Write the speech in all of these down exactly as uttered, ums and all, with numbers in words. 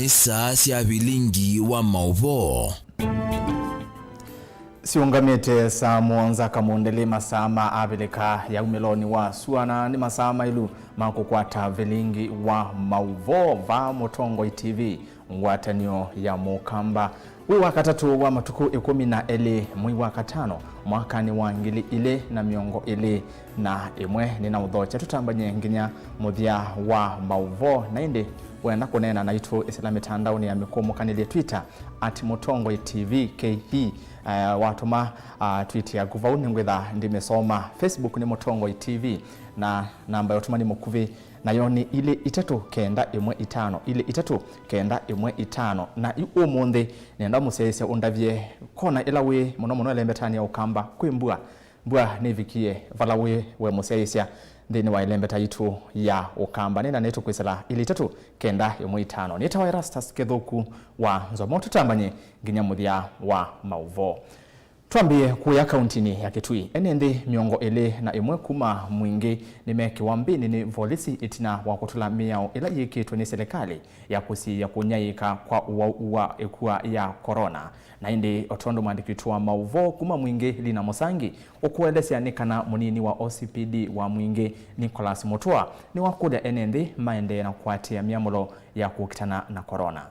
Saa sya vilingi wa maũvoo. Siũngamĩte saa mũonza kamũndĩlĩ, masaa ma Avilika ya umĩlonĩ wa sua, na nĩ masaa maĩlu ma kũkwata vilingi wa maũvoo va Mũtongoi T V, ngwatanĩo ya Mũkamba. Wĩ wa katatũ wa matukũ ĩkũmi na elĩ, mwei wa katano, mwakanĩ wa ngili ilĩ na mĩongo ĩlĩ na ĩmwe. Nĩnaũthokya tũtambany'e nginya mũthya wa maũvoo, na ĩndĩ wenda kũneena naitũ ĩsĩla mĩtandaonĩ ya mĩkũmũkanĩlye, Twitter at Mũtongoi T V K E. Eh, watũma, ah, tweet yaku vau, nĩngwĩtha ndĩmĩsoma. Facebook nĩ Mũtongoi T V, na namba ya ũtũmani mũkuvĩ nayo nĩ ilĩ itatũ kenda ĩmwe itano, ilĩ itatũ kenda ĩmwe itano. Na yu ũmũnthĩ nenda mũsyaĩĩsya ũndavye kona ĩla wĩ mũno mũno ĩlembetanĩ ya Ũkamba kwĩ mbua. Mbua nĩvikie vala wĩ we mũsyaĩĩsya nthĩnĩ wa ĩlembeta yitũ ya Ũkamba. Nĩna nĩtũkwĩsĩla ilĩ itatũ kenda ĩmwe itano. Nĩtawa Erastus Kĩthũku wa Nzomo, tũtambany'e nginya mũthya wa maũvoo. Twambĩe kũya kauntinĩ ya Kitui. Ene nthĩ mĩongo ĩlĩ na ĩmwe kuma Mwingĩ nĩmekĩwa mbĩnĩ nĩ volisi ĩtina wa kũtũla mĩao ĩla yĩkĩtwe nĩ silikalĩ ya kũsiĩĩa kũnyaĩĩka kwa ũwau wa ĩkua ya corona. Na ĩndĩ, o tondũ mwandĩki witũ wa maũvoo kuma Mwingĩ, Lina Mũsangi, ũkũelesya nĩ kana mũnini wa O C P D wa Mwingĩ, Nicholas Mutua, nĩwakũlya ene nthĩ maendee na kũatĩĩa mĩamũlo ya kũkitana na corona.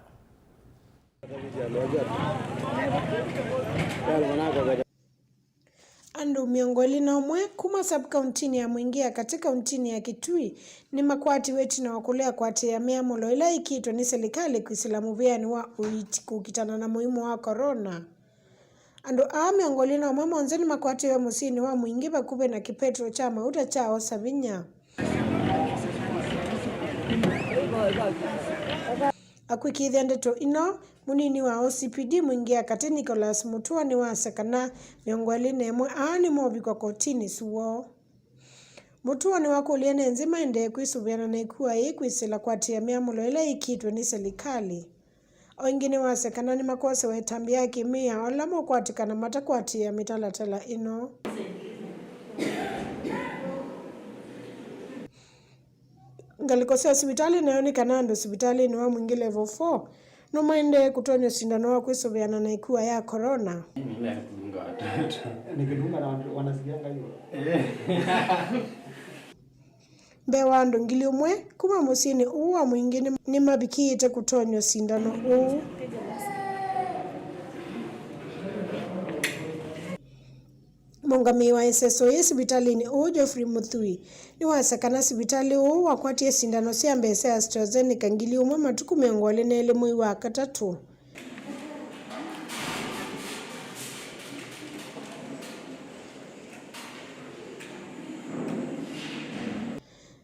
Andũ mĩongo ĩlĩ na ũmwe kuma sub-kauntinĩ ya Mwingĩ ya katĩ kauntinĩ ya Kitui nĩmakwatiwe ĩtina wa kũlea kũatĩĩa mĩamũlo ĩla ĩkĩtwe nĩ silikalĩ kwĩsĩla mũvĩanĩ wa ũiiti kũkitana na mũimũ wa corona. Andũ aa mĩongo ĩlĩ na ũmwe monthe nĩmakwatiwe mũsyĩnĩ wa Mwingĩ vakuvĩ na kĩpetro kya mauta kya Osa Vinya. Akwĩkĩĩthya ndeto ino, mũnini wa O C P D Mwingĩ ya katĩ Nicholas Mutua nĩwasya kana mĩongo ĩlĩ na ĩmwe aa nĩmovikwa kotinĩ suo. Mutua nĩwakũlya ene nthĩ maendee kwĩsũvĩana na ĩkua ĩĩ kwĩsĩla kũatĩĩa mĩamũlo ĩla ĩkĩtwe nĩ silikalĩ. O ĩngĩ nĩwasya kana nĩmakosewa ĩtambya ya kĩmĩao ala mokwatĩkana matakwatĩĩa mĩtalatala ĩno. Ngalĩko sya sivitalĩ nayo nĩ kana andũ sivitalĩnĩ wa Mwingĩ Level four no maendee kũtonywa sindano wa kwĩsũvĩana na ĩkua ya corona. Mimi nakudunga watoto. Nikidunga na watu wanasikianga hiyo. Eh. Mbee wa andũ ngili ũmwe kuma mũsyĩnĩ ũũ wa Mwingĩ nĩ, nĩmavikĩĩte kũtonywa sindano ũũ. Mũũngamĩi wa ĩseso yĩ sivitalĩnĩ ũũ, Geoffrey Mũthui, nĩwasya kana sivitalĩ ũũ wakwatie sindano sya mbee sya AstraZeneca ngili ũmwe matukũ mĩongo ĩlĩ na elĩ mwei wa katatũ.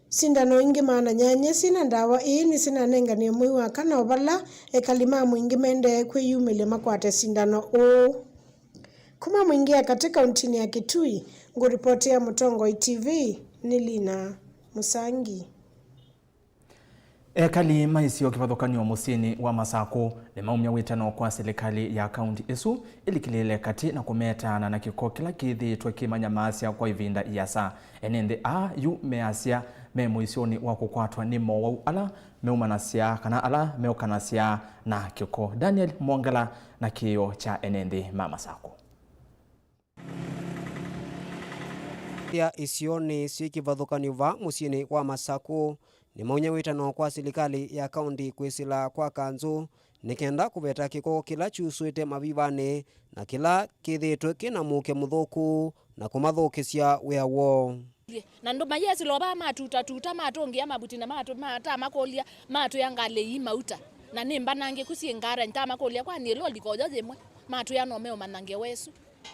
Sindano ingĩ maana nyanya syĩ na ndawa ĩĩ nĩsinanenganĩe mwei wa kana, o vala ekali ma Mwingĩ maendee kwĩyumĩlya makwate sindano ũũ. Kuma Mwingĩ ya katĩ kauntinĩ ya Kitui, ngũripotĩa Mũtongoi T V nĩ Lina Mũsangi. Ekali ma isio kĩvathũkany'o mũsyĩnĩ wa Masakũ nĩmaumya wĩtano kwa silikalĩ ya kaunti ĩsu ĩlikĩlĩĩle katĩ na kũmetaana na kĩko kĩla kĩthĩĩtwe kĩmanyamaasya kwa ĩvinda ĩasa. Ene nthĩ aa yu measya me mũisyonĩ wa kũkwatwa nĩ mowau ala meumanasya kana ala meũkanasya na kĩko. Daniel Mwongela na kĩĩo kya ene nthĩ ma Masakũ. Ya isionĩ syĩ kĩvathũkany'o va mũsyĩnĩ wa Masakũ nĩmaumya wĩtano kwa silikalĩ ya kaunti kwĩsĩla kwa kanzũ nĩ kenda kũveta kĩko kĩla kyusũĩte mavivanĩ na kĩla kĩthĩĩtwe kĩna mũuke mũthũku na kũmathũkĩsya wĩa woo. Na ndũ mayesĩla o vaa matutatuta, matũngĩa mavuti na matu-, ma-, tamakũlya, matwĩa ngalĩ ii mauta. Na nĩ mbanangĩku syĩ ngarani, tamakũlya, kwani ĩloli koyo yĩmwe? Matwĩa no meũmanya ngewa ĩsu.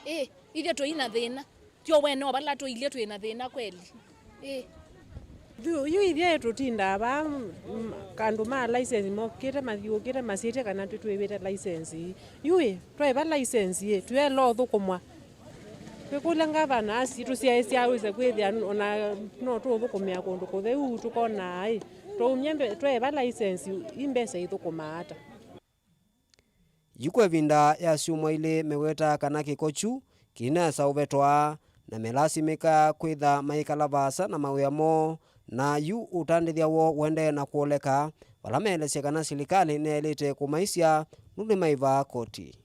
Ĩ, ithyĩ tũi na thĩna. Tyo wene o vala tũilyĩ twĩ na thĩna kweli. Ĩ. Yu, yu ithyĩ tũtindaa vaa, mm, andũ ma license mokĩte, mathiũkĩte, masyĩtye kana twĩvĩte license ii. Yu ĩ, twaĩva license ĩ, tũyaĩle ũthũkũmwa. Twĩkũlya ngavana asi tũsyaĩĩsya awĩse kwĩthĩa ona no tũũthũkũmĩa kũndũ kũtheu tũkonaa ĩ, twaumya mbe-, twaĩva license ii mbesa ithũkũmaa ata? Yu kwa ĩvinda ya syumwa ilĩ mewetaa kana kĩko kyu kĩinesa ũvetwa, na melasimĩka kwĩtha maikala vaasa na mawĩa moo, na yu ũtandĩthya woo ũendee na kũoleka, vala meelesya kana silikalĩ nĩyaĩlĩte kũmaisya nũndũ nĩmaĩvaa koti.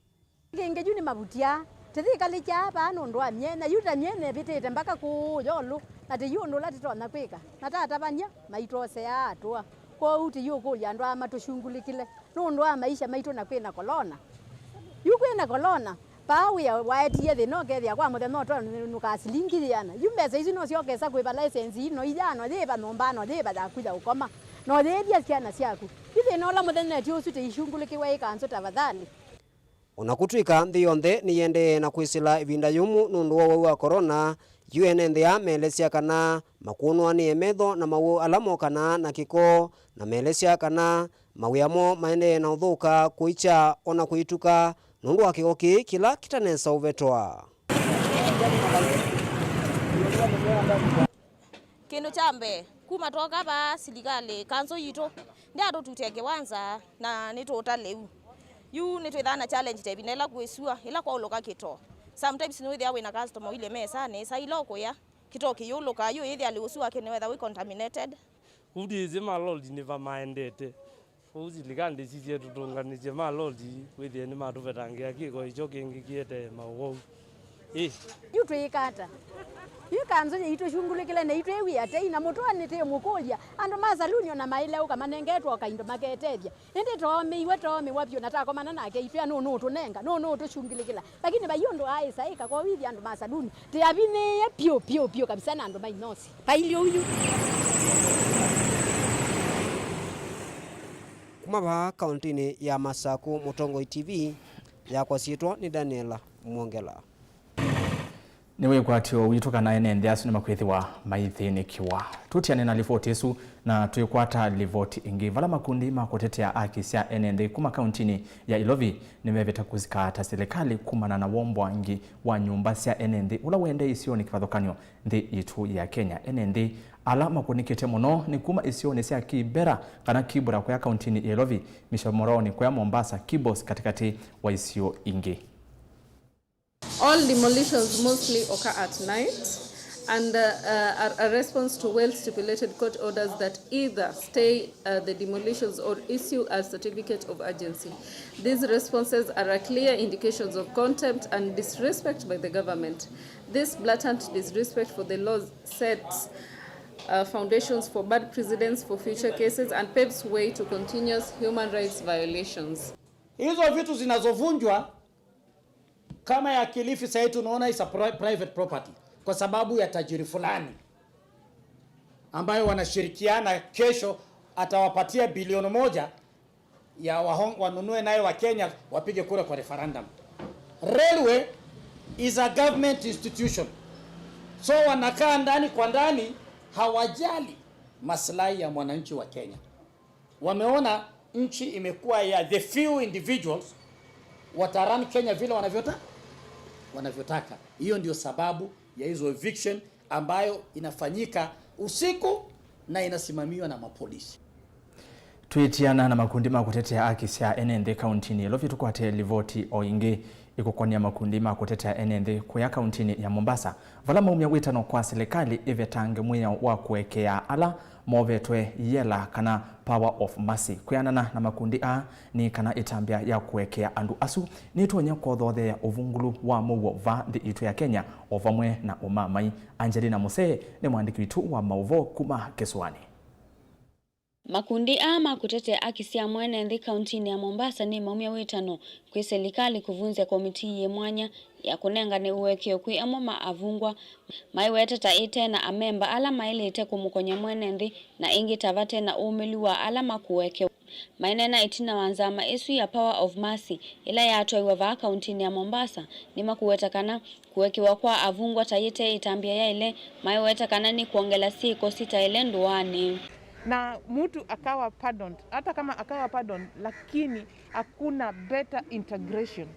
Kĩngĩ yu nĩmavutya, tĩyĩkalĩkya vaa nũndũ wa myene, yu ta myene ĩvĩtĩte mbaka kũũ Yolũ, na tĩyĩ ũndũ ũla tĩtonya kwĩka, na tatavany'a maitwoseaa atũa. Kwoou tĩyĩũkũlya andũ aa matũshungulĩkĩle nũndũ wa maisha maitũ na kwĩna kolona. Yu kwĩna kolona, vaa wĩa waetie thĩna ũkethĩa kwa mũthenya ũtonũka silingi yĩana. Yu mbesa isu no syokesa kwĩva license ino iyano yĩva nyũmba no yĩva yaku ya ũkoma, no yĩthya syana syaku. Yu thĩna ũla mũthenya ti ũsu tĩishungulĩkĩwe ĩ kanzũ tafadhali. O na kũtw'ĩka nthĩ yonthe nĩyĩendee na kwĩsĩla ĩvinda yũmũ nũndũ wa ũwau wa korona, yu ene nthĩ aa meelesya kana makũnũanĩe metho na mawau ala mokanaa na kĩko, na meelesya kana mawĩa moo maendee na ũthũka kũikya o na kũituka nũndũ wa kĩko kĩĩ kĩla kĩtanesa ũvetwa. Kĩndũ kya mbee, kuma twoka vaa silikalĩ, kanzũ yitũ ndĩatũtutĩa kĩwanza na nĩtũũta lĩu. Yu nĩtwĩthaa na challenge ta ĩvinda ĩla kwĩ sua, ĩla kwaũlũka kĩtoo. Sometimes nĩwĩthĩa wĩna customer ũilye mesa nesa, ila ũkũya, kĩtoo kĩyũlũka, yu yĩthĩa lĩu ũsu wake nĩwetha wĩ contaminated. Kũu ndĩsĩ maloli nĩva maendete. Kwoou silikalĩ ndĩsisye tũtũnganĩsye maloli wĩthĩe nĩmatũvetangĩa kĩko ĩkyo kĩngĩ kĩete maũwau. Ĩ. Yu twĩĩka ata? Yu kanzũ yĩitũ shungulĩkĩle na itwĩw'ĩa tei na mũtũanĩtĩe mũkũlya. Andũ ma saluni ona maĩle ũka manengetwe o kaindo maketethya. Ĩndĩ toomĩiwe, toomĩwa vyũ na takomana nake itwĩa nũũ nũũtũnenga, nũũ nũũtũshungilĩkĩla. Lakini vai ũndũ aĩsa ĩka, kwoou ithyĩ andũ ma saluni tĩavinĩĩe pyũ, pyũ, pyũ kabisa na andũ ma Inyosi. Vailye ũyu. Kuma vaa kaũntĩnĩ ya Masakũ, Mũtongoi T V, yakwa syĩtwa nĩ Daniela Mwongela. Nĩ wĩkwatyo witũ kana ene nthĩ asu nĩmakwĩthĩwa maithĩnĩkĩwa. Tũtiane na livoti ĩsu na twĩkwata livoti ĩngĩ, vala makundi ma kũtetea aki sya ene nthĩ kuma kauntinĩ ya Ilovi nĩmevĩta kũsikaata silikalĩ kumana na wombwangi wa nyũmba sya ene nthĩ ũla ũendee isionĩ kĩvathũkany'o nthĩ yitũ ya Kenya. Ene nthĩ ala makũnĩkĩte mũno nĩ kuma isionĩ sya Kibera kana Kibra kũya kauntinĩ ya Ilovi, Mĩcomoroonĩ kũya Mombasa, Kibos katĩkatĩ wa isio ingĩ. All demolitions mostly occur at night and, uh, uh, are a response to well-stipulated court orders that either stay, uh, the demolitions or issue a certificate of urgency. These responses are a clear indications of contempt and disrespect by the government. This blatant disrespect for the law sets, uh, foundations for bad precedents for future cases and paves way to continuous human rights violations. Hizo vitu zinazovunjwa kama ya Kilifi sasa tunaona is a pri-, private property kwa sababu ya tajiri fulani ambayo wanashirikiana, kesho atawapatia bilioni moja ya wahong-, wanunue nayo wa Kenya wapige kura kwa referendum. Railway is a government institution. So wanakaa ndani kwa ndani, hawajali maslahi ya mwananchi wa Kenya. Wameona nchi imekuwa ya the few individuals, watarun Kenya vile wanavyota-, wanavyotaka. Hiyo ndio sababu ya hizo eviction ambayo inafanyika usiku na inasimamiwa na mapolisi. Twĩtiana na makundi ma kũtetea aki sya ene nthĩ kauntinĩ ya Ilovi, tũkwate livoti o ingĩ ĩkũkonĩa makundi ma kũtetea ene nthĩ kũya kauntinĩ ya Mombasa, vala maumya wĩtano kwa silikalĩ ĩvetange mwĩao wa kũekea ala movetwe yela kana power of mercy. Kwĩanana na makundi aa, nĩ kana ĩtambya ya kũekea andũ asu nĩtonya kũthotheea ũvungũlu wa mũuo vaa nthĩ itũ ya Kenya, o vamwe na ũmamai. Angelina Musee nĩ mwandĩki witũ wa maũvoo kuma kĩsũanĩ. Makundi aa ma kũtetea aki sya mwene nthĩ kauntinĩ ya Mombasa nĩmaumya wĩtano kwĩ silikalĩ kũvunzya komitii yĩ mwanya ya kũnengane ũekeo kwĩ amwe ma avungwa maiweta ta ĩte na amemba ala maĩlĩte kũmũkony'a mwene nthĩ na ĩngĩ ta vate na ũmĩlu wa ala makũekewa. Maineena ĩtina wa nzama ĩsu ya Power of Mercy ĩla yatwaiwa vaa kauntinĩ ya Mombasa, nĩmakũweta kana kũekewa kwa avungwa ta yĩte ĩtambya yaĩle, maiweta kana nĩ kwongela syĩko sitaĩle ndũanĩ. Na mtu akawa pardoned, hata kama akawa pardoned, lakini hakuna better integration.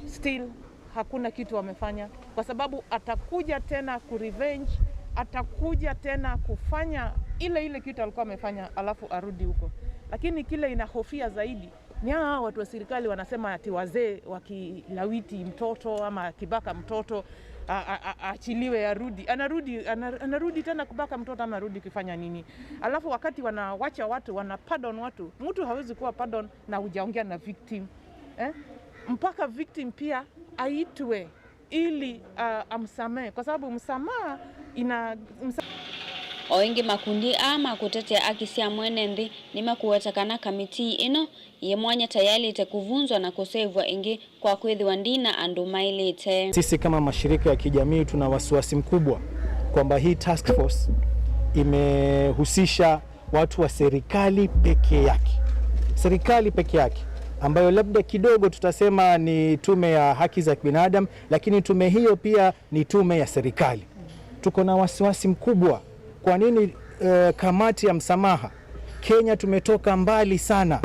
Still, hakuna kitu wamefanya, kwa sababu atakuja tena kurevenge, atakuja tena kufanya ile ile kitu alikuwa amefanya, alafu arudi huko. Lakini kile inahofia zaidi ni hawa watu wa serikali wanasema ati wazee wakilawiti mtoto ama akibaka mtoto, a-, a-, a-, aachiliwe, arudi, anarudi, ana-, anarudi tena kubaka mtoto, anarudi kufanya nini? Alafu wakati wanawacha watu, wana pardon watu, mtu hawezi kuwa pardon na hujaongea na victim, eh? Mpaka victim pia aitwe ili, ah, amsamehe, kwa sababu msamaha ina, msa- O ĩngĩ, makundi aa ma kũtetea aki sya mwene nthĩ nĩmakũweta kana kamitii ĩno yĩ mwanya ta yaĩlĩte kũvunzwa na kũseũvw'a ĩngĩ kwa kwĩthĩwa ndina andũ maĩlĩte. Sisi kama mashirika ya kijamii tuna wasiwasi mkubwa kwamba hii task force imehusisha watu wa serikali peke yake, serikali peke yake, ambayo labda kidogo tutasema ni tume ya haki za binadamu, lakini tume hiyo pia ni tume ya serikali. Tuko na wasiwasi mkubwa. Kwa nini, eh, kamati ya msamaha? Kenya tumetoka mbali sana,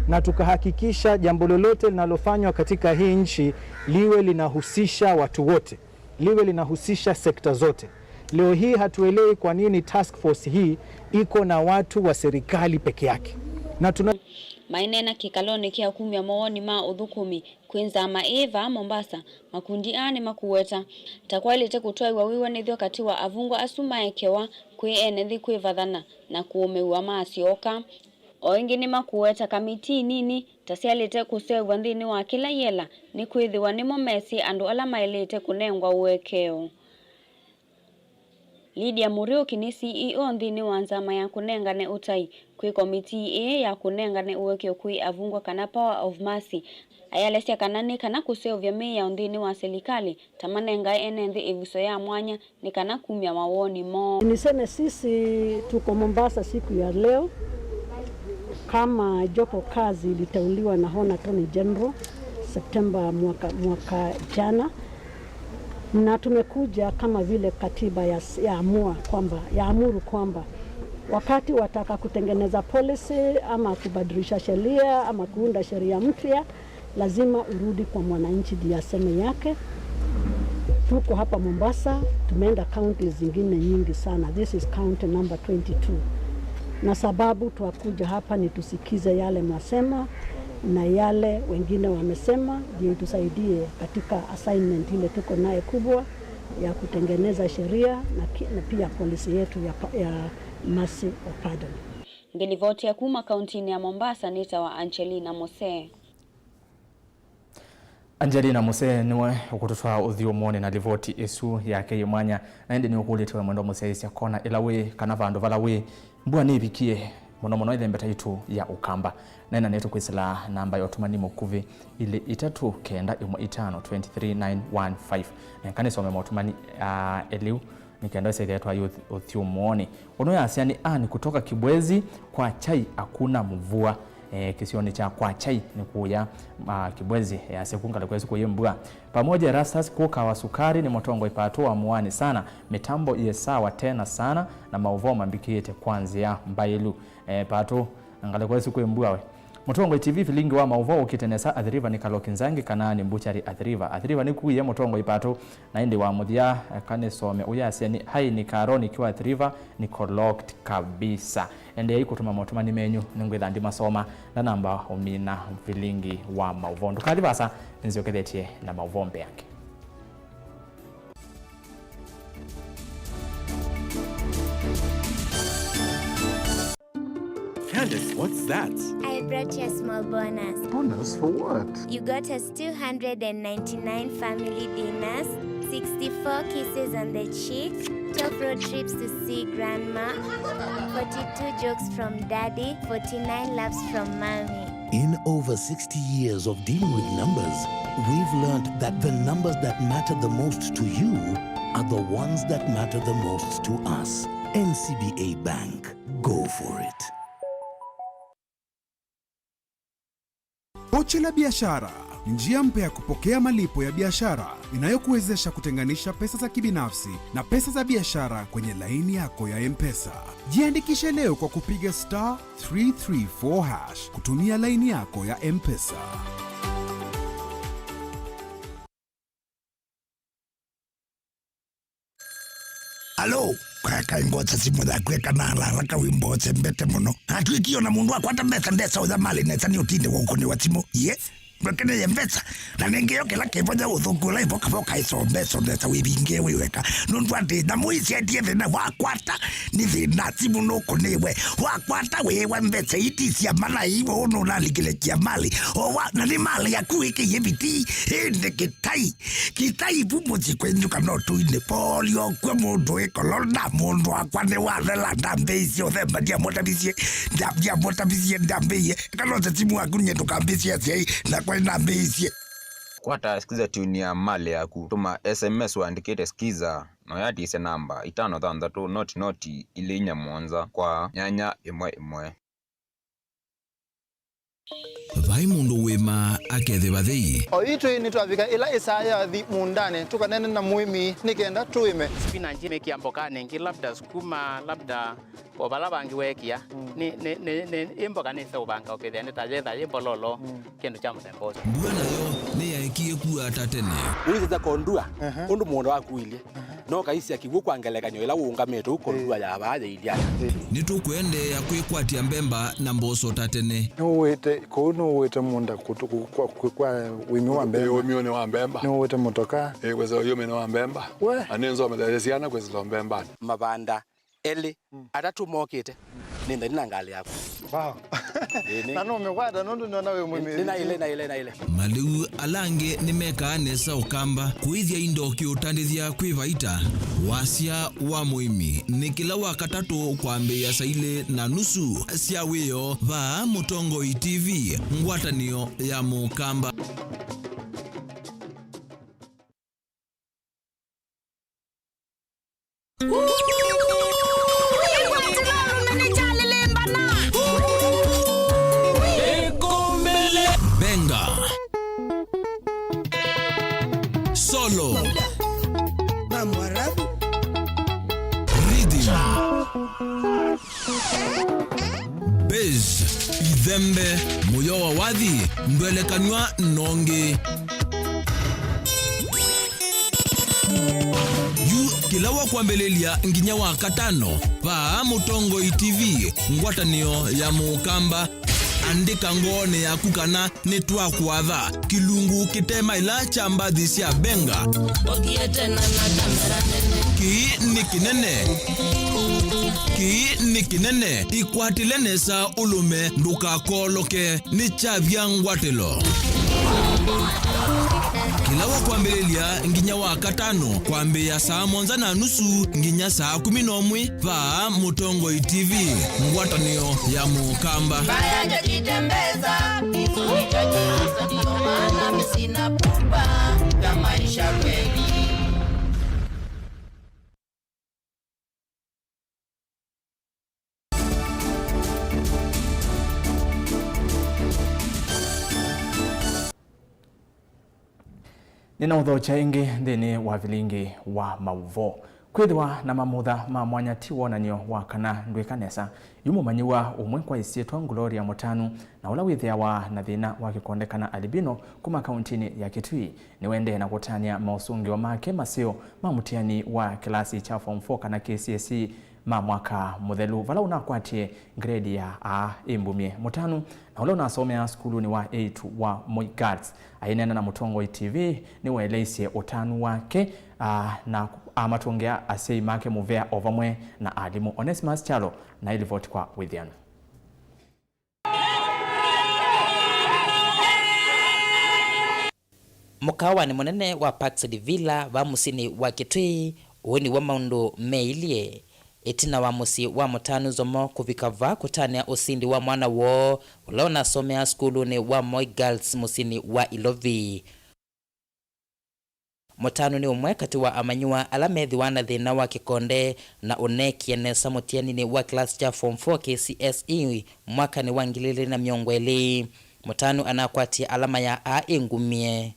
na tukahakikisha jambo lolote linalofanywa katika hii nchi liwe linahusisha watu wote, liwe linahusisha sekta zote. Leo hii hatuelewi kwa nini task force hii iko na watu wa serikali peke yake. Na tuna- Maineena kĩkalonĩ kya kumya mawoni ma ũthũkũmi kwĩ nzama ĩĩ vaa Mombasa, makundi aa nĩmakũweta ta kwaĩlĩte kũtwaĩwa wĩw'anĩthyo katĩ wa avungwa asu maekewa kwĩ ene nthĩ kwĩvathana na kũũmĩw'a masyoka. O ĩngĩ nĩmakũweta kamitii nini ta syaĩlĩte kũseũvw'a nthĩnĩ wa kĩla yĩela, nĩkwĩthĩwa nĩmo mesĩ andũ ala maĩlĩte kũnengwa ũekeo. Lydia Muriuki nĩ C E O nthĩnĩ wa nzama ya kũnengane ũtai kwĩ komitii ĩĩ ya kũnengane ũekeo kwĩ avungwa, kana Power of Mercy. Ayelesya kana nĩ kana kũseũvya mĩao nthĩnĩ wa silikalĩ ta manengae ene nthĩ ĩvuso ya mwanya nĩ kana kumya mawoni moo. Niseme sisi tuko Mombasa siku ya leo kama jopo kazi iliteuliwa na Hon Attorney General Septemba mwaka, mwaka jana, na tumekuja kama vile katiba ya, yaamua kwamba, yaamuru kwamba wakati wataka kutengeneza policy ama kubadilisha sheria ama kuunda sheria mpya, lazima urudi kwa mwananchi ndiye aseme yake. Tuko hapa Mombasa, tumeenda counties zingine nyingi sana. This is county number twenty-two. Na sababu twakuja hapa ni tusikize yale mwasema na yale wengine wamesema, ndio itusaidie katika assignment ile tuko naye kubwa ya kutengeneza sheria na ki-, na pia policy yetu ya pa-, ya mercy of pardon. Ngĩlivotia kuma kauntinĩ ya Mombasa, nĩtawa Angelina Mose. Angelina Mose nĩwe ũkũtũtwaa ũthyũmũonĩ na livoti ĩsu yake yĩ mwanya. Na ĩndĩ nĩũkũlĩtwe mwendo mũsyaĩĩsya kona ĩla wĩ, kana vandũ vala wĩ, mbua nĩĩvikie mũno mũno ĩthembe taitũ ya Ũkamba. Neena nĩtũkwĩsĩla namba ya ũtũmani mũkuvĩ, ilĩ itatũ kenda ĩmwe itano twenty three nine one five. Neka nĩsome motũmani, ah, eliu. Nĩ kenda ĩsethĩa twaĩ ũth-, ũthyũmũonĩ. Ũnũ yasya nĩ Ann kutoka Kibwezi, kwa chai hakuna mvua. Eh, kĩsionĩ kya kwa chai nĩ kũya, ah, Kibwezi, yasya ku ngalĩko ĩsu kũyĩ mbua. Pamoja Erastus kuka wa sukari nĩ mũtongoi Pato wa Muani sana. Mitambo iye sawa tena sana na maũvoo mambikĩĩte kwa nzĩa mbaĩlu. Eh, Pato, ngalĩko ĩsu kwĩ mbua we. Mũtongoi T V Vilingi wa maũvoo ũkĩte nesa Athi River nĩ Kaloki Nzangi kana nĩ Mbuchari Athi River. Athi River nĩkuie mũtongoi Pato, na ĩndĩ wa mũthya, eh, kanĩsome ũyasya nĩ hai nĩ Karoni kiwa Athi River nĩ correct kabisa. Endeei kũtũma motũmani menyu, nĩngwĩtha ndimasoma, ndanamba ũmina Vilingi wa maũvoo. Ndũkathi vasa, nĩnzyokethetye na maũvoo mbeange. Candace, what's that? I brought you a small bonus. Bonus for what? You got us two hundred and ninety-nine family dinners, sixty-four kisses on the cheek, twelve road trips to see grandma, forty-two jokes from daddy, forty-nine laughs from mommy. In over sixty years of dealing with numbers, we've learned that the numbers that matter the most to you are the ones that matter the most to us. N C B A Bank. Go for it. Pochi la Biashara, njia mpya ya kupokea malipo ya biashara inayokuwezesha kutenganisha pesa za kibinafsi na pesa za biashara kwenye laini yako ya M-Pesa. Jiandikishe leo kwa kupiga star three three four hash kutumia laini yako ya M-Pesa. Alo, kaya kaĩ ngwota simũ yaku ĩkana haraka wĩmboose mbete mũno. Atwĩkie ona mũndũ akwata mbesa ndesa ũya malĩ nesa nĩ ũtinde wa ũkũnĩwa simũ. Yes. ndwekeneye mbesa. Na nĩngĩ yo kĩla kĩvonya ũthũku ũla ĩvoka voka ĩsombe, somesa wĩvinge wĩ weka. Nũndũ atĩ nyamũ ici endie thĩna wakwata nĩ thĩna, simũ nũkũnĩwe. Wakwata wĩwa mbesa iti cia mana ivo ũnũnalikile kia mali. O wa, na nĩ mali yaku wĩkĩie vitii. Ĩndĩ kĩtai. Kĩtai vu mũsyĩ kwenyu kana ũtũinĩ. Polio kwĩ mũndũ wĩ kolona, mũndũ wakwa nĩ wathela, ndambĩisye ũthemba, ndiamũtavisye, nda-, ndiamũtavisye, ndambĩie. Kana ũte simu waku nye ndũkambĩsye asyai, nakwa nĩnambĩisye. Kwata Skiza tune ya mali yaku, tũma S M S ũandĩkĩte Skiza, na ũyatisye namba itano thanthatũ noti noti ilĩ inya mũonza kwa nyanya ĩmwe ĩmwe. Vai mũndũ wĩma akethĩwa thei. O itwĩ nĩtwavika ĩla ĩsaa yathi mũũndanĩ tũkaneene na mũĩmi nĩ kenda tũĩme. Spinach mĩkĩa mbokanĩ ĩngĩ, labda sukuma, labda o vala vangĩ weekĩa. Mm. Nĩ, nĩ, nĩ, nĩ, ĩ mboka nĩseũvanga ũkethĩa nĩ ta yetha yĩ mbololo, mm, kĩndũ kya mũthemba ũsu. Mbua nayo nĩyaekie kua ta tene. Ũisĩsya kondua, ehe, ũndũ mũũnda waku ũilyĩ. Ehe. No kaisya kĩw'ũ kwa ngelekany'o ĩla ũũngamĩte ũu kondua ya vaa yĩilyĩ ata. Nĩtũkũendeea kwĩkwatya mbemba na mboso ta tene. Nĩũwĩte kũu, nĩũwĩte mũũnda kũtũ-, kũ-, kwa, kwa, kwa ũĩmi wa mbemba. Ũĩminĩ wa mbemba. Nĩũwĩte mũtoka. Ĩĩ, kwĩsa ũĩminĩ wa mbemba. We. Na nĩnzometheesye syana kwĩsĩla mbembanĩ. Mavanda elĩ, mm, atatũ mokĩte, nĩ nthani na ngalĩ yaku. Wow. Ĩĩ, nĩ- Na nũmĩkwata nũndũ nĩona wĩ mũmĩĩthukĩ. Nĩ naĩle, naĩle, naĩle. Malĩu ala angĩ nĩmekaa nesa ũkamba kũĩthya indo kĩũtandĩthya kwĩ vaita. Wasya wa mũĩmi nĩ kĩla wa katatũ kwambĩĩa saa ilĩ na nusu sya wĩoo vaa Mũtongoi T V, ngwatanĩo ya Mũkamba. Benga. Solo. Rhythm. Bass, ithembe, mũyo wa wathi, ndwelekanw'a nongi. Yu kĩla wa kwambĩlĩlya nginya wa katano, vaa Mũtongoi T V, ngwatanĩo ya Mũkamba. Andĩka ngoonĩ yaku kana nĩtwakwatha kĩlungu kĩte maĩla kya mbathi sya Benga. Ũthiĩte na, na kamera nene. Kĩĩ nĩ kĩnene. Kĩĩ nĩ kĩnene. Ĩkwatĩle nesa ũlũme, ndũkakooloke. Nĩ kyavya ngwatĩlo. Kĩla wa kwambĩlĩlya nginya wa katano kwambĩĩa saa mũonza na nusu nginya saa kũmi na ũmwe. Vaa Mũtongoi T V, ngwatanĩo ya Mũkamba. Mbaya ndio jitembeza, kifo hicho jinasa, ndio maana mimi sina pupa ya maisha kweli. Nĩnaũthokya ĩngĩ nthĩnĩ wa vilingi wa maũvoo. Kwĩthĩwa na mamutha ma mwanya ti wonany'o wa kana ndwĩka nesa. Yu mũmanyĩw'a ũmwe kwa ĩsyĩtwa Gloria Mũtanu, na ũla wĩthĩawa na thĩna wa kĩkonde kana albino kuma kauntinĩ ya Kitui, nĩwaendee na kũtanĩa maũsũngĩo make maseo ma mũtiani wa kĩlasi kya form four kana K C S E ma mwaka mũthelu, vala ũnakwatie grade ya A ĩmbumye. Mũtanu, na ũla ũnasomeaa sukulunĩ wa eight wa Moi Girls, aineena na Mũtongoi T V, nĩwaeleisye ũtanu wake, aa, na amatũngĩa asyai make mũvea o vamwe na alimũ. Onesimus Kyalo na ĩlivoti kwa wĩthĩanu. Mũkaawanĩ mũnene wa Parks and Villa va mũsyĩnĩ wa Kitui, ũũ nĩw'o maũndũ meilye. Ĩtina wa mũsyĩ wa Mũtanu Nzomo kũvika va kũtanĩa ũsindi wa mwana woo ũla ũnasomeaa sukulunĩ wa Moi Girls mũsyĩnĩ wa Ilovi. Mũtanu nĩ ũmwe katĩ wa amanyĩw'a ala methĩwa na thĩna wa kĩkonde na ũneekie nesa mũtianinĩ wa kĩlasi kya form four K C S E mwakanĩ wa ngili ilĩ na mĩongo ĩlĩ. Mũtanu anakwatie alama ya A ĩngumie.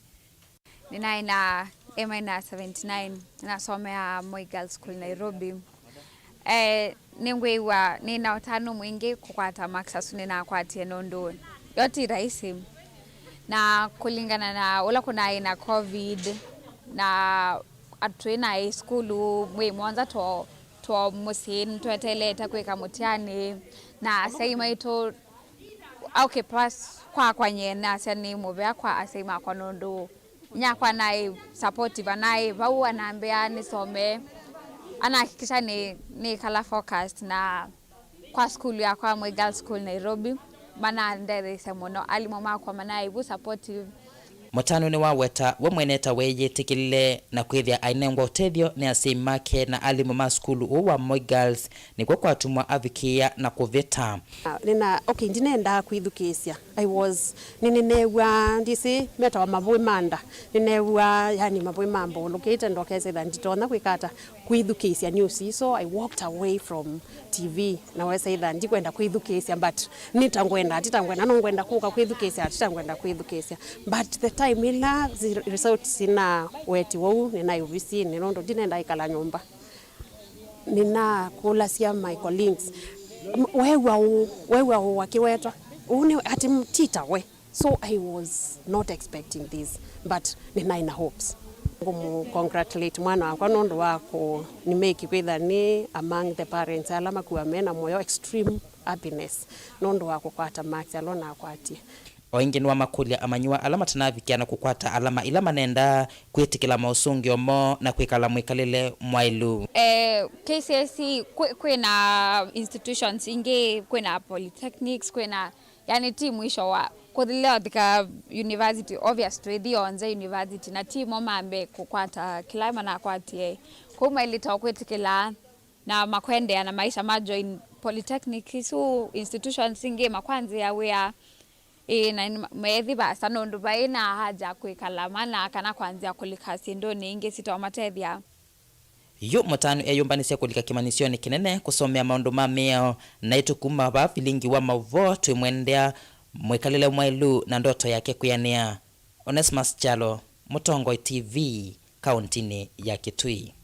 Nĩnaĩ na A minus seventy nine, nĩnasomeaa Moi Girls School, Nairobi. Eh, nĩngwĩw'a nĩ na ũtanu mwingĩ kũkwata marks asu nĩnakwatie, nũndũ yo ti rahisi. Na kũlingana na ũla kũnaĩ na covid, na atwĩ naĩ sukulu mwei mũonza two, two mũsyĩ, nĩtweteelete kwĩka mũtiani, na asyai maitũ, okay, plus Kwakwa nyie nasya nĩ mũvea kwa asyai makwa nũndũ nyakwa naĩ supportive, anaĩ vau anambĩa nĩsome, anahakikisha nĩ nĩkala focused na kwa sukulu yakwa Moi Girls School Nairobi, manandetheesya mũno. Alimũ makwa manaĩ vu supportive. Mũtanu nĩwaweta we mwene ta weeyĩtĩkĩlile na kwĩthĩa ainengwa ũtethyo nĩ asyai make na alimũ ma sukulu ũũ wa Moi Girls, nĩkw'o kwatumwa avikĩĩa na kũvĩta. Nĩna, okay, ndinendaa kwĩthukĩĩsya. I was, nĩ, nĩneew'aa, ndisĩ, metawa mavũĩ ma nda. Nĩneew'aa, yani, mavũĩ mambũlũkĩte, ndokesa ĩtha nditonya kwĩka ata, kwĩthukĩĩsya news ii. So I walked away from T V, na wesa ĩtha ndikwenda kwĩthukĩĩsya, but nĩ ta ngwenda, ti ta ngwenda, no ngwenda kũka kwĩthukĩĩsya, ti ta ngwenda kwĩthukĩĩsya. But the time ĩla zi-, results sinawetiwa ũu, nĩnaĩ ovisinĩ, nũndũ ndinenda ĩkala nyũmba. Nĩnakũlasya my colleagues, "M-, weew'a ũũ, weew'a ũũ akĩwetwa? Ũũ nĩ ati m-, ti ta we?" So I was not expecting this, but nĩnaĩ na hopes. Ngũmũcongratulate mwana wakwa nũndũ wa kũ-, nĩmake kwĩtha nĩ among the parents ala makuaa me na mũyo, extreme happiness, nũndũ wa kũkwata marks ala nakwatie. O ĩngĩ nĩwamakũlya amanyĩw'a ala matanavikĩa na kũkwata alama ila manendaa kwĩtĩkĩla maũsũngĩo moo na kwĩkala mwĩkalĩle mwaĩlu. Eh, K C S E kwĩ, kwĩ na institutions ingĩ, kwĩ na polytechnics, kwĩ na, yani, ti mwisho wa kũthilea ũthika university, obvious twĩthi onze university, na ti mo mambe kũkwata kĩla manakwatie. Kwoou mailĩte o kwĩtĩkĩla na makwendeea na maisha ma join polytechnic isu institutions ingĩ makwanzĩa wĩa. Ĩĩ, na nĩ ma-, methi vasa nũndũ vaĩ na haja kwĩkala mana kana kwanzĩa kũlika syĩndũnĩ ingĩ sitomatethya. Yu mũtanu eyũmbanĩsye kũlika kĩmanyĩsyonĩ kĩnene kũsomea maũndũ ma mĩao, naitũ kuma vaa vilingi wa maũvoo twĩmwendea mwĩkalĩle mwaĩlu na ndoto yake kwĩanĩa. Onesmus Kyalo, Mũtongoi T V, kaũntinĩ ya Kitui.